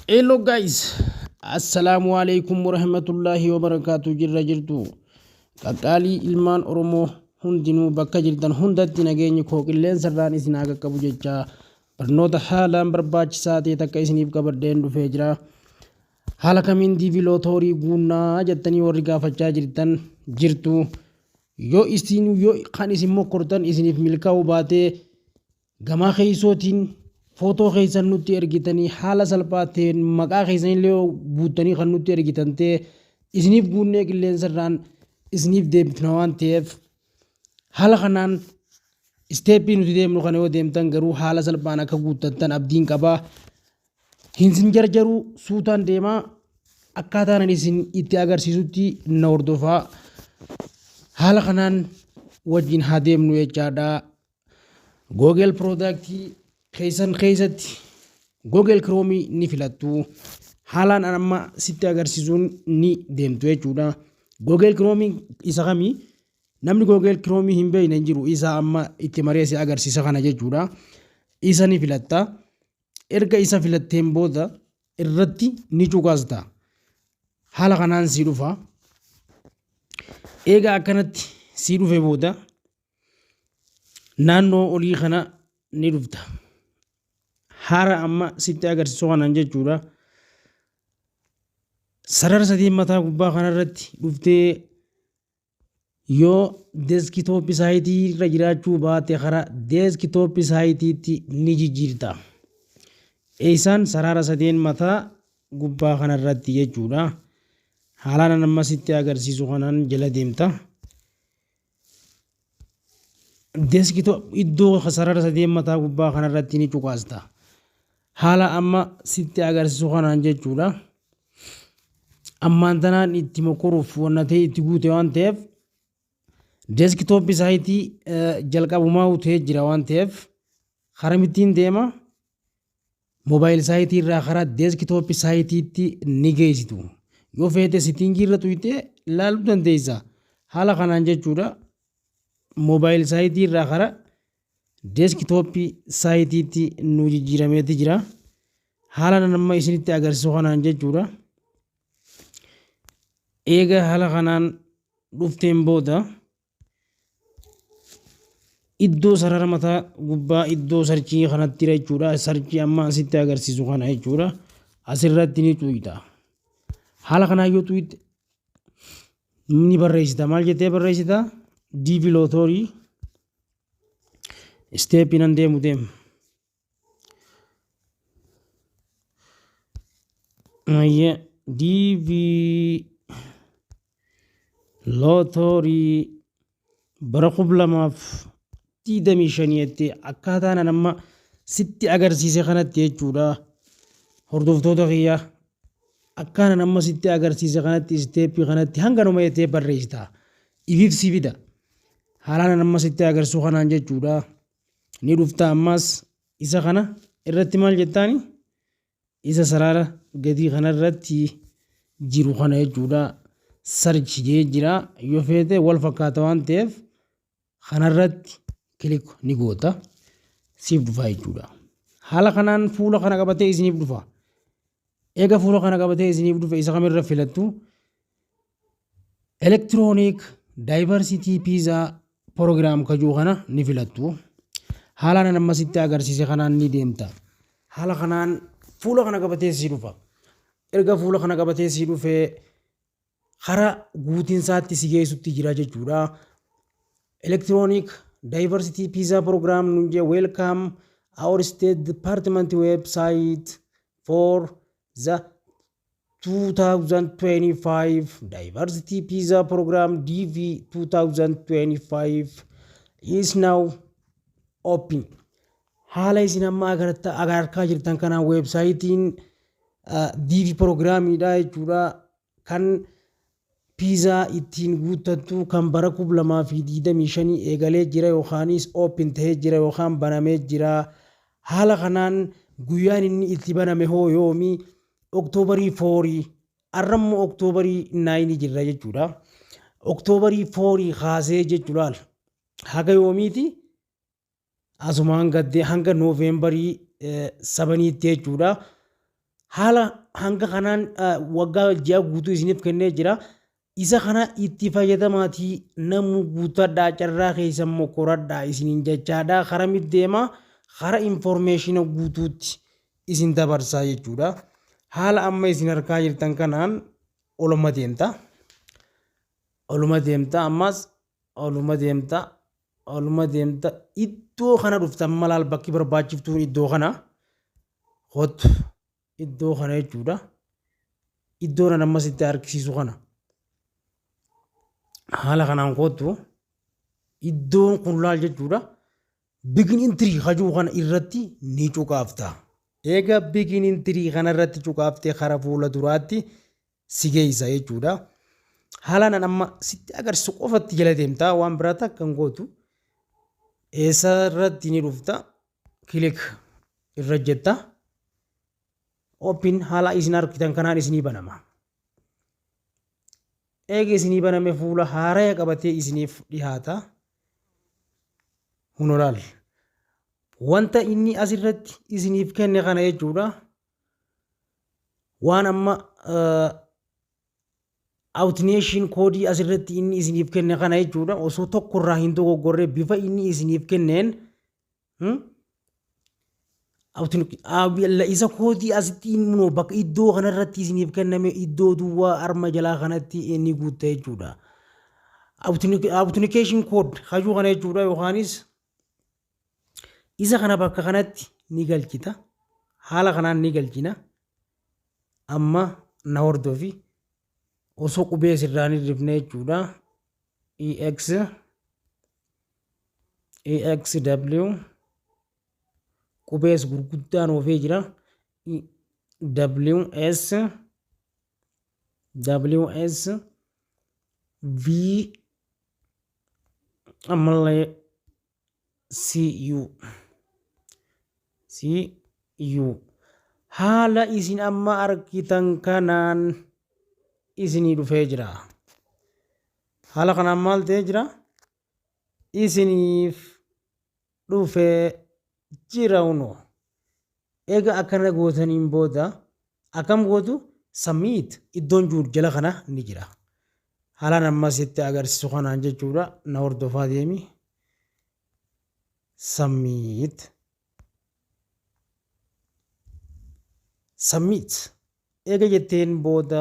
Hello guys, Assalaamu alaikum warahmatullahi wabarakaatu. Jirra jirtu qaqqaalii ilmaan Oromoo hundinuu, bakka jirtan hundatti nageenyi koo qilleensa irraan isin haa qaqqabu jecha, barnoota haalaan barbaachisaa ta'e takka isiniif qabadheen dhufee jira. Haala kamiin DV lottery guunnaa jettanii warri gaafachaa jirtan jirtu. Yoo isin yoo kan isin mokkortan isiniif milkaa'uu baatee, gamaa keessootiin footoo keessan nutti ergitanii, haala salphaa ta'een maqaa keessan illee guuttanii kan nutti ergitan ta'e, isiniif guunnee qilleensa irraan isiniif deebifna waan ta'eef, haala kanaan step nuti deemnu kana yoo deemtan garuu haala salphaan akka guuttattan abdiin qabaa. Hin sin jarjaruu, suutaan deemaa, akkaataan ani isin itti agarsiisutti na hordofaa. Haala kanaan wajjin haa deemnu jechaadha. Google product keessan keessatti Google Chrome ni filattu. Haalaan amma sitti agarsiisuun ni deemtu jechuudha. Google Chrome isa kamii? Namni Google Chrome hin beekne hin jiru. Isa amma itti maree si agarsiisa kana jechuudha. Isa ni filatta. Erga isa filatteen booda irratti ni cuqaasta. Haala kanaan sii dhufa. Eega akkanatti sii dhufe booda naannoo olii kana ni dhufta. Haala amma sitti agarsiisu kanaan jechuudha. Sarara sadii mataa gubbaa kanarratti dhuftee, yoo desktop site irra jiraachuu baate, karaa desktop siteitti ni jijjiirta. Isaan sarara sadeen mataa gubbaa kanarratti jechuudha. Haalaan amma sitti agarsiisu kanaan jala deemta. Desktop iddoo sarara sadeen mataa gubbaa kanarratti ni cuqaasta. Haala amma sitti agarsiisu kanaan jechuudha. Ammaan tanaan itti mokoruuf wanna ta'e itti guute waan ta'eef, desktop site jalqabumaa ta'ee jira waan ta'eef, karamittiin deema? Mobile site irraa karaa desktop siteitti ni geessitu. Yoo feete setting irra tuyitee ilaaluu dandeessa. Haala kanaan jechuudha. Mobile site irraa karaa desktop siteitti nu jijjiirameeti jira. Haala amma isinitti agarsiisu kanaan jechuudha. Eega haala kanaan dhufteen booda iddoo sarara mataa gubbaa iddoo search kanatti jechuudha. Search amma asitti agarsiisu kana jechuudha. Asirratti ni tuyita. Haala kanaan yoo tuyite ni barreessita. Maal jettee barreessita? DV lottery step nan deemu deema. Ayyee, DV lottery bara 2025tti akkaataan an amma sitti agarsiise kanatti jechuudha. Hordoftoota kiyya, akkaan amma sitti agarsiise kanatti step kanatti hanganuma jettee barreessita. Ifiif si fida. Haalaan an amma sitti agarsiisu kanaan jechuudha. Ni dhufta, ammas isa kana irratti maal jettaani? Isa sarara gadii kanarratti jiru kana jechuudha. Search jee jira, yoo feete wal fakkaata waan ta'eef kanarratti click ni goota, siif dhufa jechuudha. Haala kanaan fuula kana qabatee isiniif dhufa. Eega fuula kana qabatee isiniif dhufe, isa kamirra filattu? Electronic Diversity Visa Program kajuu kana ni filattu. Haalaan amma sitti agarsiise kanaan ni deemta. Haala kanaan fuula kana qabatee sii dhufa. Erga fuula kana qabatee sii dhufee karaa guutinsaatti si geessutti jira jechuudha. Electronic Diversity Visa Program nun jee, "Welcome our State Department website for the 2025 Diversity Visa Program. DV 2025 is now open." Haala isin amma agarkaa jirtan kanaan websiteiin DV programiidha jechuudha. Kan visa ittiin guuttattu kan bara 2025 eegalee jira yookaanis open ta'ee jira yookaan banamee jira. Haala kanaan guyyaan inni itti baname hoo yoomi? October 4. Arrammoo October 9 jirra jechuudha. October 4 kaasee jechuudha. Haga yoomiiti? Asumaan gaddee hanga November 7itti jechuudha. Haala hanga kanaan waggaa ji'a guutuu isiniif kennee jira. Isa kana itti fayyadamaatii namuu guuttadhaa, carraa keessan mokkoradhaa isiniin jechaadha. Kara deema, kara information guutuutti isin dabarsaa jechuudha. Haala amma isin harkaa jirtan kanaan oluma deemta. Oluma deemta, ammas oluma deemta, oluma deemta, iddoo kana dhuftan malaal bakki barbaachiftuun iddoo kana kottu, iddoo kana jechuudha. Iddoo nan ammas itti harkisiisu kana. Haala kanaan kottu, iddoon kun laal jechuudha. Begin entry hajuu kana irratti ni cuqaafta. Eega begin entry kana irratti cuqaaftee kara fuula duraatti si geessa jechuudha. Haala nan amma sitti agarsiisu qofatti jala deemta, waan biraa takka hin gootu. Eessa irratti ni dhufta? Click irra jetta. Open haala isin argitan kanaan isinii banama. Eega isinii baname fuula haaraya qabatee isiniif dhihaata. Hunolaal. Wanta inni asirratti isiniif kenne kana jechuudha. Waan amma authentication code asirratti inni isiniif kenne kana jechuudha. Osoo tokkorraa hin dogoggorre bifa inni isiniif kenneen isa koodii asitti immoo bakka iddoo kanarratti isiniif kenname, iddoo duwwaa arma jalaa kanatti inni guutta jechuudha. Authentication code hajuu kana jechuudha, yookaanis isa kana bakka kanatti ni galchita. Haala kanaan ni galchina. Amma na hordofi, osoo qubee sirraan hin rifne jechuudha. EX EXW, qubees gurguddaan oofee jira. W S W S V ammallee C U C U. Haala isin amma argitan kanaan isinii dhufee jira. Haala kanaan maal ta'ee jira? Isiniif dhufee jira unoo. Eega akkana gootaniin booda akkam gootu? Submit iddoon jiru jala kana ni jira. Haalaan amma sitti agarsiisu kanaan jechuudha. Na hordofaa deemi. Submit. Submit. Eega jetteen booda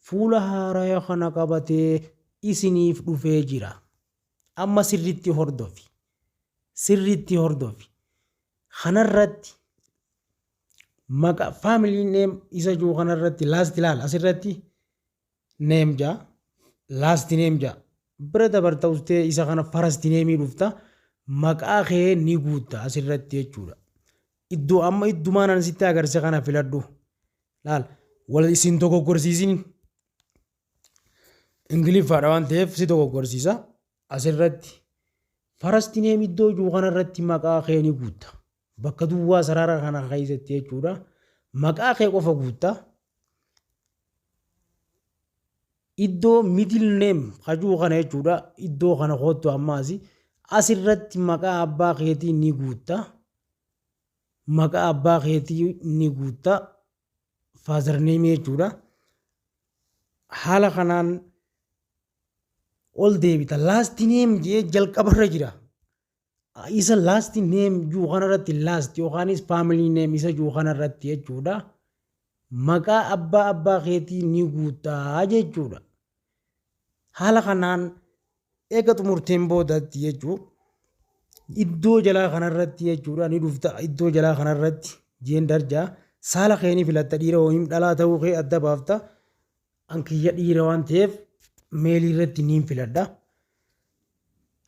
fuula haaraa kana qabatee isiniif dhufee jira. Amma sirriitti hordofi. Sirriitti hordofi. Kanarratti maqa family name isa jiru kanarratti last ilaala, asirratti name jaa, last name jaa, bira dabarta ustee isa kana first name dhufta, maqaa kee ni guutta asirratti jechuudha. Iddoo amma iddumaan ani sitti agarsiise kana filadhu. Laal, wal isin dogoggorsiisin, Ingiliffaadha waan ta'eef si dogoggorsiisa. Asirratti first name iddoo jiru kanarratti maqaa kee ni guutta. Bakka duwwaa sarara kana keessatti jechuudha. Maqaa kee qofa guutta. Iddoo middle name hajuu kana jechuudha. Iddoo kana kottu ammaas asirratti maqaa abbaa keetii ni guutta. Maqaa abbaa keetii ni guutta. Father name jechuudha. Haala kanaan ol deebita. Last name jee jalqabarra jira. Isa last name jiru kanarratti, last yookaanis family name isa jiru kanarratti jechuudha. Maqaa abbaa abbaa keetii ni guuttaa jechuudha. Haala kanaan eega xumurteen boodatti jechuudha. Iddoo jalaa kanarratti jechuudha ni dhufta, iddoo jalaa kanarratti gender jaa, saala kee ni filatta, dhiira yookiin dhalaa ta'uu kee adda baafta. An kiyya dhiira waan ta'eef male irratti niin filadha.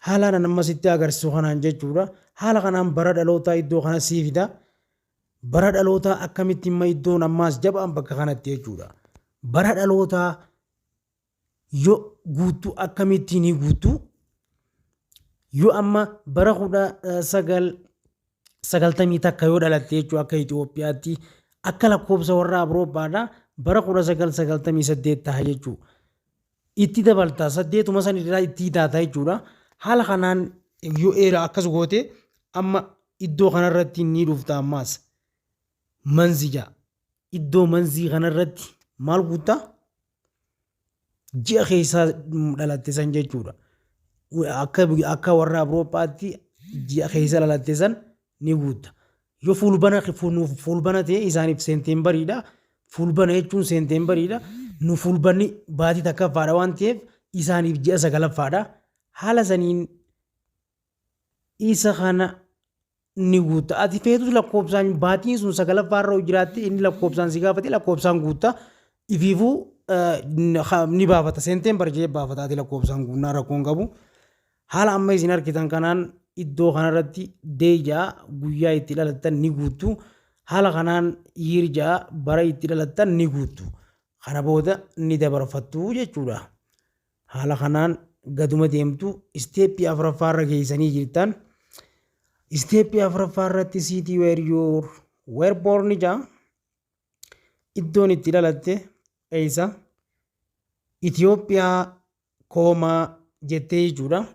Haalaan amma sitti agarsiisu kanaan jechuudha. Haala kanaan bara dhalootaa iddoo kana sii fida. Bara dhalootaa akkamitti imma iddoon ammaas jabaan bakka kanatti jechuudha. Bara dhalootaa yoo guutuu akkamitti ni guutuu? Yoo amma bara 1991 yoo dhalatte jechuudha akka Itoophiyaatti, akka lakkoofsa warra Awurooppaadha bara 1998 ta'a jechuudha. Itti dabalta, saddeetuma san irraa itti hidhaata jechuudha. Haala kanaan yoo eera akkas goote amma iddoo kanarratti ni dhufta ammaas. Month jaa. Iddoo month kanarratti maal guuttaa? Ji'a keessaa dhalatte san jechuudha. Akka warra Awurooppaatti ji'a keessa dhalatte san ni guutta. Yoo Fulbana ta'e isaaniif Septemberiidha. Fulbana jechuun Septemberiidha. Nu Fulbanni baatii takkaffaadha waan ta'eef isaaniif ji'a sagalaffaadha. Haala saniin isa kana ni guutta. Ati feetus lakkoofsaan baatiin sun sagalaffaarra yoo jiraatte, inni lakkoofsaan si gaafate, lakkoofsaan guutta. Ifiifuu ni baafata. September jee baafata, ati lakkoofsaan guunnaa rakkoon qabu. Haala amma isin argitan kanaan iddoo kanarratti day ja'a, guyyaa itti dhalattan ni guuttu. Haala kanaan year ja'a, bara itti dhalattan ni guuttu. Kana booda ni dabarfattu jechuudha. Haala kanaan gaduma deemtu, step afuraffaarra geessanii jirtan. Step afuraffaa irratti city where you were born jaa, iddoon itti dhalatte eessa? Itoophiyaa comma jettee jechuudha.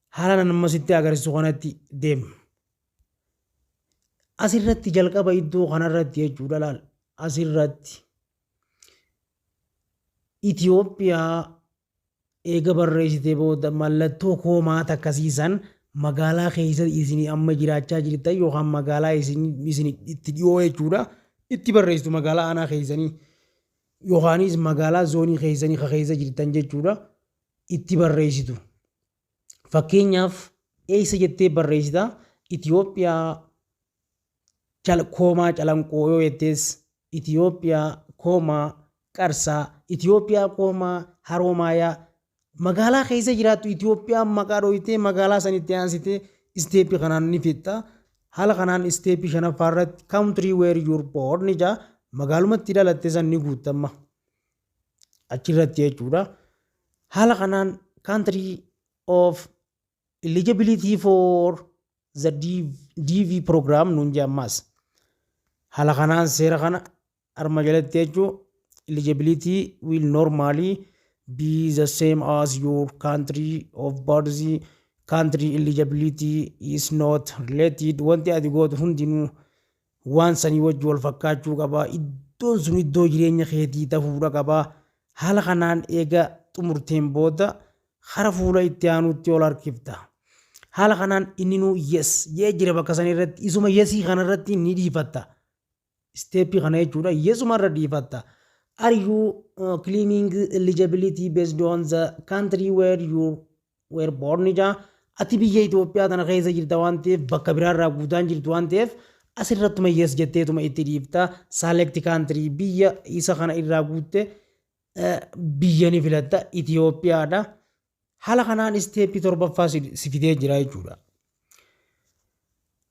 Haala nama sitti agarsiisu kanatti deema. Asirratti jalqaba iddoo kanarratti jechuudha, laal, asirratti Itoophiyaa eega barreessitee booda mallattoo comma takkasiisan magaalaa keessa isin amma jiraachaa jirtan yookaan magaalaa isin itti dhiyoo jechuudha itti barreessitu, magaalaa aanaa keessanii yookaanis magaalaa zoonii keessanii ka keessa jirtan jechuudha itti barreessitu. Fakkeenyaaf eessa jettee barreessita? Itoophiyaa comma Calanqoo yoo jettees, Itoophiyaa comma Qarsaa, Itoophiyaa comma Haroomayaa, magaalaa keessa jiraattu Itoophiyaa maqaa dhooyitee magaalaa sanitti aansitee step kanaan ni fixxa. Haala kanaan step shanaffaa irratti country where you born jaa, magaalumatti dhalatte san ni guutamma achirratti jechuudha. Haala kanaan country of eligibility for the DV program nuun jee ammaas. Haala kanaan seera kana arma jalatti jechuu eligibility will normally be the same as your country of birth. Country eligibility is not related. Wanti ati gootu hundinuu waan sanii wajji wal fakkaachuu qaba. Iddoon sun iddoo jireenya keetii ta'uudha qaba. Haala kanaan eega xumurteen booda hara fuula itti aanutti ol harkifta. Haala kanaan inni nuu yes jee jira bakka san irratti, isuma yes kanarratti ni dhiifatta. Step kana jechuudha, yesuma irra dhiifatta. Are you claiming eligibility based on the country where you were born jaa, ati biyya Itoophiyaa tana keessa jirta waan ta'eef, bakka biraarraa guutaan jirtu waan ta'eef, asirrattuma yes jetteetuma itti dhiifta. Select country, biyya isa kana irraa guutte biyya ni filatta, Itoophiyaadha. Haala kanaan step torbaffaa si fidee jira jechuudha.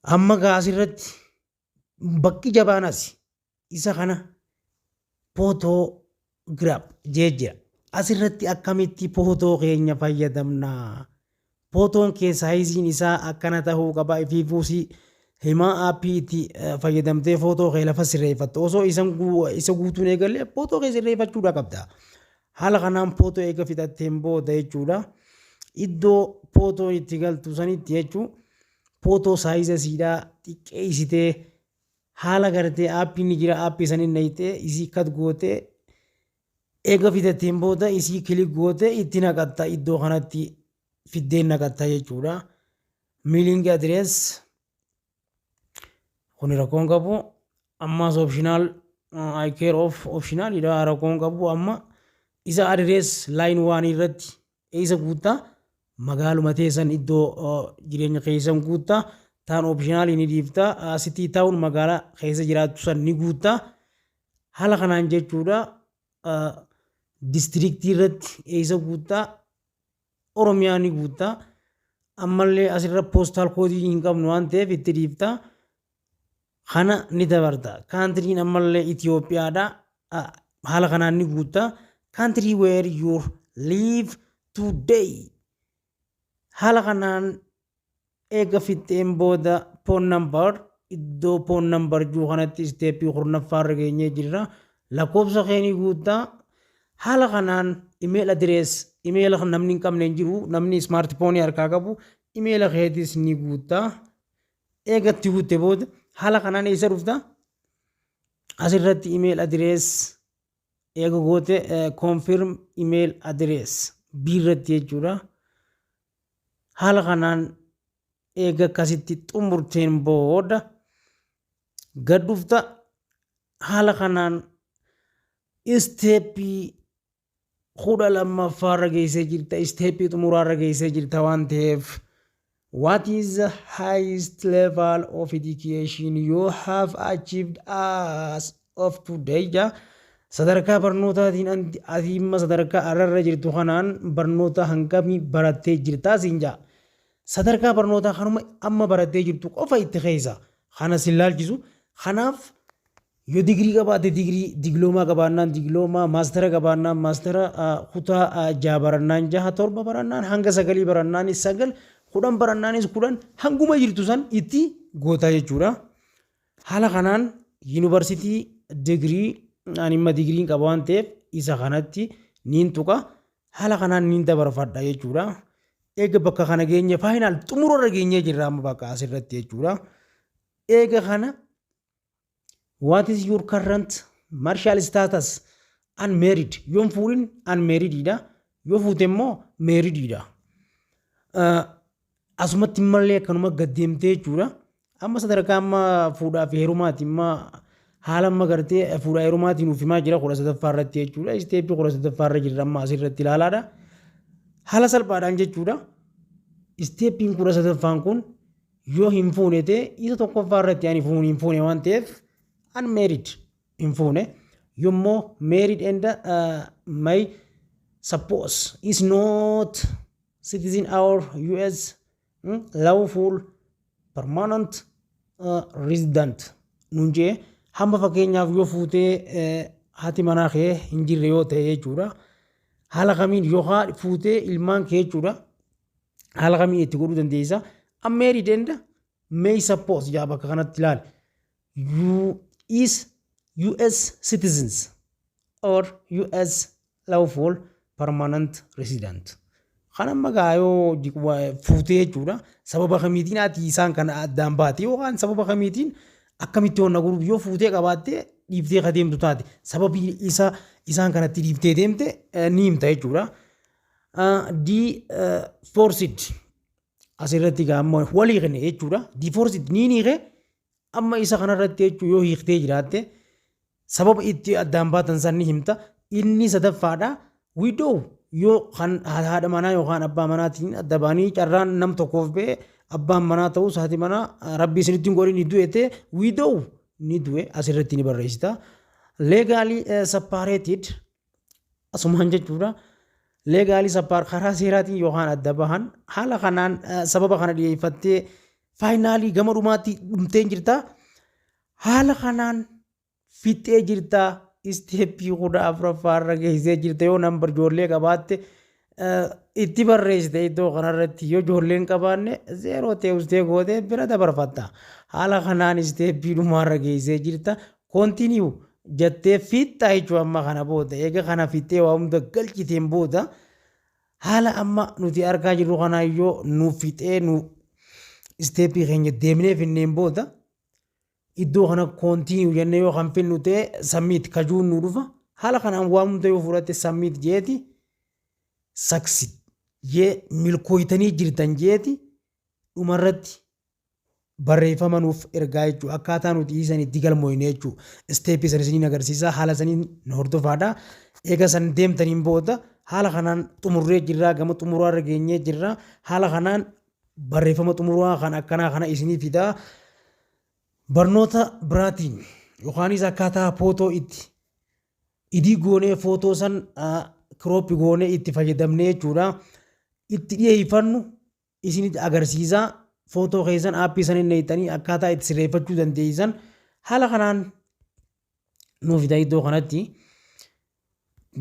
Amma gaa asirratti bakki jabaan asi isa kana photograph jee jira. Asirratti akkamitti footoo keenya fayyadamna? Footoon kee sizeiin isaa akkana tahuu qaba. Ifiifuusii himaa app itti fayyadamtee footoo kee lafa sirreeffattu. Osoo isa guutuun eegalee footoo kee sirreeffachuudha qabda. Haala kanaan footoo eega fixatteen booda jechuudha. Iddoo footoo itti galtu sanitti jechuun footoo size siidhaa xiqqeessitee haala gartee appiin ni jira, app saniin naqxee isii cut gootee, eega fidatteen booda isii click gootee itti naqatta, iddoo kanatti fiddeen naqatta jechuudha. Mailing address kun rakkoon qabu, ammas optional, I care of optionalidha, rakkoon qabu. Amma isa address line waan irratti eessa guuttaa? Magaaluma teessan iddoo jireenya keessan guuttaa. Taan optional ni dhiifta. City, town, magaalaa keessa jiraattu san ni guuttaa. Haala kanaan jechuudha. District irratti eessa guuttaa? Oromiyaa ni guuttaa. Ammallee asirra postal code hin qabnu waan ta'eef itti dhiifta. Kana ni dabarta. Countryn ammallee Itoophiyaadha. Haala kanaan ni guuttaa. Country where you live today. Haala kanaan eega fixxeen booda phone number, iddoo phone number jiru kanatti step 10ffaa irra geenyee jirra. Lakkoofsa keenii guuttaa. Haala kanaan email address, email namni hin qabne hin jiru, namni smartphone harkaa qabu email keetis ni guuttaa. Eegatti guutte booda haala kanaan eessa dhufta? Asirratti email address eega goote, confirm email address biirratti jechuudha. Haala kanaan eega akkasitti xumurteen booda gad dhufta. Haala kanaan step 12ffaarra geessee jirta. Step xumuraarra geessee jirta waan ta'eef, what is the highest level of education you have achieved as of today? Ja, sadarkaa barnootaatiin ati amma sadarkaa ararra jirtu kanaan barnoota hangamii barattee jirtaa siin jaa. Sadarkaa barnootaa kanuma amma barattee jirtu qofa itti keessa kana sin laalchisu. Kanaaf yoo digirii qabaatte digirii, diploomaa qabaannaan diploomaa, maastara qabaannaan maastara, kutaa 6 barannaan 6, 7 barannaan hanga 9 barannaanis 9, 10 barannaanis 10, hanguma jirtu san itti gootaa jechuudha. Haala kanaan yuunivarsiitii digirii, ani amma digiriin qaba waan ta'eef, isa kanatti niin tuqa. Haala kanaan niin dabarfadha jechuudha. Eega bakka kana geenye, final xumurarra geenyee jirra amma bakka asirratti jechuudha. Eega kana, what is your current marital status? Unmarried yoon fuudhin unmarried dha, yoo fuute immoo married dha. Asumatti mallee akkanuma gad deemtee jechuudha. Amma sadarkaa amma fuudhaa fi heerumaati, amma haala amma gartee fuudhaa heerumaatiin nuuf himaa jira 13ffaa irratti jechuudha. Step 13ffaa irra jirra amma asirratti ilaalaadha. Haala salphaadhaan jechuudha. Stepiin 13ffaan kun yoo hin fuune ta'e, isa tokkoffaa irratti ani fuune hin fuune waan ta'eef unmarried, hin fuune. Yommuu married and my spouse is not citizen or US lawful permanent resident nuun jee. Hamma fakkeenyaaf yoo fuutee haati manaa kee hin jirre yoo ta'e jechuudha. Haala kamiin yookaan fuutee ilmaan kee jechuudha. Haala kamiin itti godhuu dandeessa? Unmarried and my spouse jaa bakka kanatti ilaali. You is US citizens or US lawful permanent resident. Kan amma gaa yoo fuutee jechuudha. Sababa kamiitiin ati isaan kana addaan baate yookaan sababa kamiitiin akkamitti onna godhuuf yoo fuutee qabaattee dhiiftee ka deemtu taate, sababii isa isaan kanatti dhiiftee deemte ni himta jechuudha. Divorced asirratti gaa amma walii kenne jechuudha. Divorced ni hiike amma isa kanarratti jechuu, yoo hiiktee jiraatte sababa itti addaan baatan san ni himta. Inni sadaffaadha. Widow yoo kan haadha manaa yookaan abbaa manaatiin adda baanii, carraan nam tokkoof ba'e, abbaan manaa ta'us haati manaa, rabbi isinitti hin godhin, ni du'e ta'e, widow ni du'e asirratti ni barreessita. Legally separated asumaan jechuudha. Legally separate karaa seeraatiin yookaan adda bahan, haala kanaan sababa kana dhiyeeffattee final gama dhumaatti dhumtee jirta. Haala kanaan fixee jirta. Step 14ffaarra geessee jirta. Yoo number ijoollee qabaatte itti barreessite iddoo kanarratti, yoo ijoolleen qabaanne zero ta'e gootee bira dabarfatta. Haala kanaan step dhumaarra geessee jirta. Continue jettee fixxa jechuudha amma kana booda. Eega kana fixxee waa hunda galchiteen booda, haala amma nuti argaa jirru kanaa yoo nu fixee nu step keenya deemnee finneen booda, iddoo kana continue jennee yoo kan finnu ta'e, submit kajuun nu dhufa. Haala kanaan waa hunda yoo fudhatte, submit jeeti, succeed jee, milkooytanii jirtan jeeti, dhumarratti barreeffama nuuf ergaa jechuudha. Akkaataa nuti isan itti galmooyne jechuudha. Step san isiniin agarsiisa. Haala saniin nu hordofaadha. Eega san deemtaniin booda, haala kanaan xumurree jirra. Gama xumuraarra geenyee jirra. Haala kanaan barreeffama xumuraa kan akkanaa kana isinii fidaa. Barnoota biraatiin yookaanis akkaataa footoo itti edit goonee, footoo san crop goonee itti fayyadamnee jechuudha. Itti dhiyeeffannu isinitti agarsiisa. Footoo keessan app san inni hiixanii akkaataa itti sirreeffachuu dandeessan haala kanaan nuuf fida iddoo kanatti.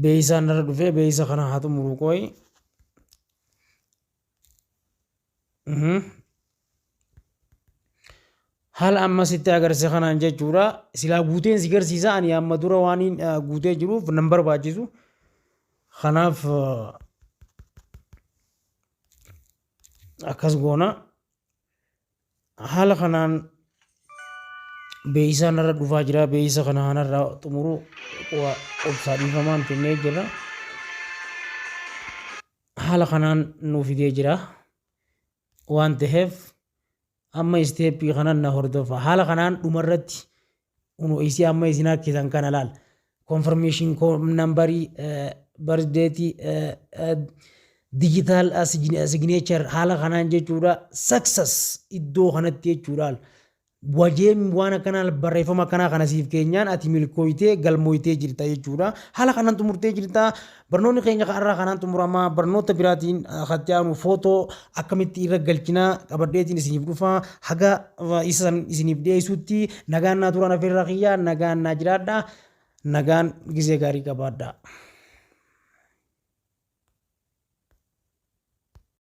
Beeksisaan irra dhufee beeksisa kana haa xumuru qooyi. Haala amma sitti agarsiisa kanaan jechuudha. Silaa guuteen si garsiisa, ani amma dura waan guutee jiruuf nan barbaachisu. Kanaaf akkas goona. Haala kanaan Beeksisaan irra dhufaa jira. Beeksisa kana kanarraa xumuruu obsaa dhiifamaan finnee jira. Haala kanaan nuu fidee jira. Waan ta'eef amma step kanan na hordofa. Haala kanaan dhumarratti isii amma isin harkisan kana laal. Confirmation number, birth date, digital signature haala kanaan jechuudha. Success iddoo kanatti jechuudha. Wajeen waan akkanaa barreeffama akkanaa kana siif keenyaan ati milkooytee galmooytee jirta jechuudha. Haala kanaan xumurtee jirta. Barnoonni keenya irraa kanaan xumuramaa. Barnoota biraatiin hatti aanu footoo akkamitti irra galchinaa qabadheetiin isiniif dhufa. Haga isa isiniif dhiyeessutti nagaan naa turan, afeerraa kiyyaa, nagaan naa jiraadha. Nagaan gizee gaarii qabaadha.